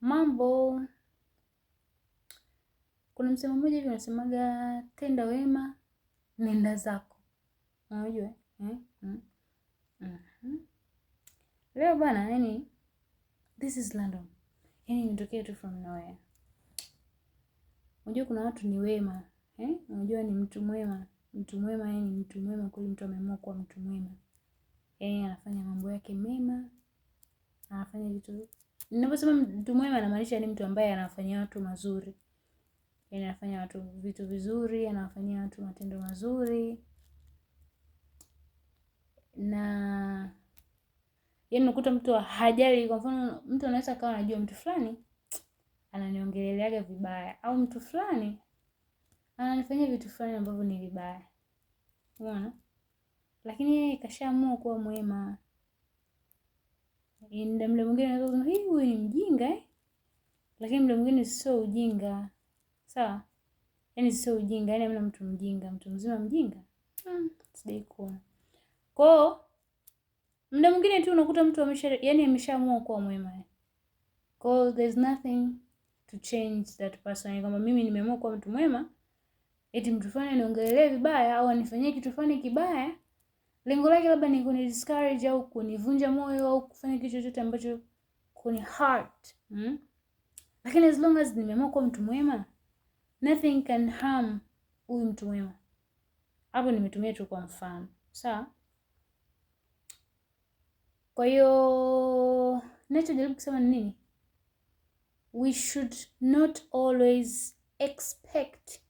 Mambo, kuna msemo mmoja hivi unasemaga, tenda wema nenda zako. Unajua eh? Mm. Mm-hmm. Leo bana, yani this is random, yani imetokea tu from nowhere. Unajua kuna watu ni wema, eh? Unajua ni mtu mwema, mtu mwema, yani mtu mwema kweli, mtu ameamua kuwa mtu mwema, yani anafanya mambo yake mema, anafanya vitu. Ninaposema mtu mwema, anamaanisha ni mtu ambaye anafanyia watu mazuri, yani anafanya watu vitu vizuri, anawafanyia watu matendo mazuri, na yani unakuta mtu hajali. Kwa mfano, mtu anaweza akawa anajua mtu fulani ananiongeleleaga vibaya au mtu fulani ananifanyia vitu fulani ambavyo ni vibaya, umeona, lakini yeye kashaamua kuwa mwema. Muda mwingine anaweza kusema hii, huyu ni mjinga, eh, lakini muda mwingine sio ujinga, sawa? Yani sio ujinga, yani hamna mtu mjinga, mtu mzima mjinga, sijai kuona. Kwao muda mwingine tu unakuta mtu amesha, yani ameshaamua kuwa mwema, kwao there's nothing to change that person, kwamba mimi nimeamua kuwa mtu mwema, eti mtu fulani aniongelee vibaya au anifanyie kitu fulani kibaya, lengo lake labda ni kuni discourage au kunivunja moyo au kufanya kitu chochote ambacho kuni hurt, Lakini as long as nimeamua kuwa mtu mwema, nothing can harm huyu mtu mwema. Hapo nimetumia tu kwa mfano, sawa? Kwa hiyo ninachojaribu kusema ni nini? We should not always expect,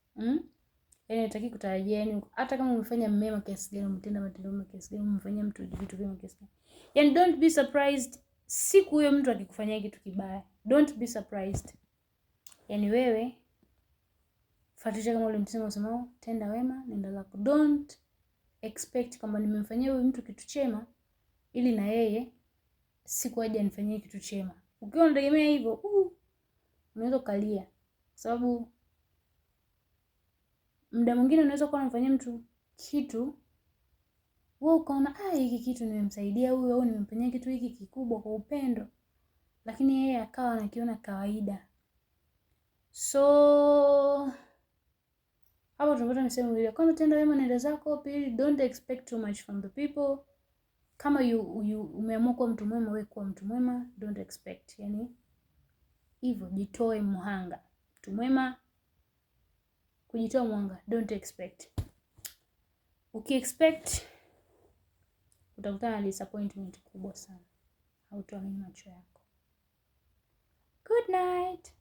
Yaani hataki kutarajia, yani hata kama umefanya mema kiasi gani, umetenda matendo mema kiasi gani, umemfanyia mtu vitu vyema kiasi gani, yani don't be surprised siku huyo mtu akikufanyia kitu kibaya. Don't be surprised. Yani wewe fuatisha kama ule msemo usemao, tenda wema nenda zako. Don't expect kwamba nimemfanyia huyu mtu kitu chema ili na yeye siku aje anifanyie kitu chema. Ukiwa unategemea hivyo, unaweza ukalia, sababu muda mwingine unaweza kuwa unamfanyia mtu kitu, wewe ukaona, ah, hiki kitu nimemsaidia huyu au nimemfanyia kitu hiki kikubwa kwa upendo, lakini yeye akawa anakiona kawaida. So hapo tunapata misemo miwili. Kwanza, tenda wema nenda zako. Pili, don't expect too much from the people. Kama you umeamua kuwa mtu mwema, wewe kuwa mtu mwema, don't expect. Yani hivyo, jitoe muhanga. Mtu mwema, kujitoa muhanga, don't expect. Ukiexpect utakutana na disappointment kubwa sana, hautoamini macho yako. Good night.